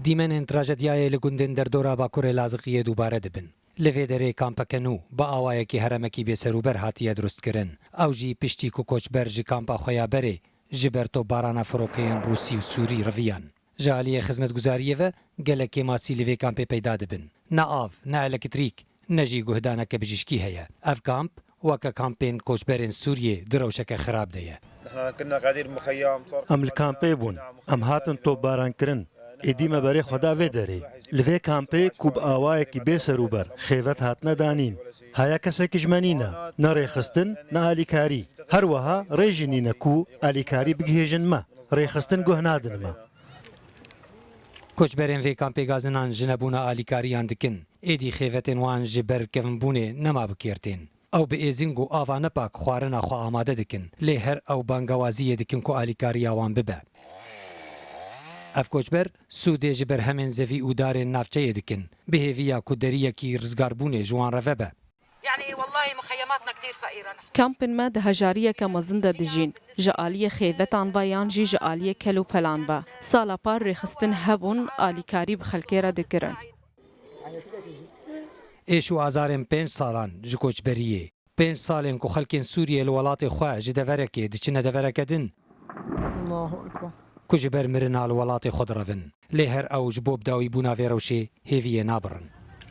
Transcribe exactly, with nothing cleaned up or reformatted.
Dîmenên trajediyayê li gundên derdora Bakurê Laziqiyê dubare dibin. Li vê derê kampeke nû bi awayekî heremekî bêserûber hatiye dirustkirin. Ew jî piştî ku koçber ji kampa xwe ya berê ji ber topbarana firokeyên Rûsî û Sûrî riviyan. Ji aliyê xizmetguzariyê ve gelek kêmasî li vê kampê peyda dibin. Ne av, ne elektrîk, ne jî guhdaneke bijîşkî heye. Ev kamp weke kampên koçberên Sûriyê di rewşeke xirab de ye. Em li kampê bûn. Em hatin topbarankirin. Êdî me berê xwe da vê derê. Li vê kampê ku bi awayekî bêserûber xêvet hatine danîn, haya kesekî ji me nîne. Ne rêxistin, ne alîkarî. Her wiha rê jî nîne ku alîkarî bigihêjin me. Rêxistin guh nadin me. Koçberên vê kampê gazinan ji nebûna alîkariyan dikin. Êdî xêvetên wan ji ber kevinbûnê nema bi kêr tên. Ew bi êzing û ava nepak xwarina xwe amade dikin, lê her ew bangewaziyê dikin ku alîkariya wan bibe. Ev koçber sûdê ji berhemên zevî û darên navçeyê dikin, bi hêviya ku deriyekî rizgarbûnê ji wan re vebe. يعني والله مخيماتنا كثير فقيرة نحن. Kampên me di hejariyeke mezin de dijîn. Ji aliyê xêvetan ve yan jî ji aliyê kel û pelan ve. Sala par rêxistin hebûn, alîkarî bi xelkê re dikirin. Êş û azarên pênc salan ji koçberiyê. Pênc salên ku xelkên Sûriyê li welatê xwe ji deverekê diçine devereke din. الله أكبر. Ku ji ber mirina li welatê xwe direvin. Lê her ew ji bo bidawîbûna vê rewşê hêviyê nabirin.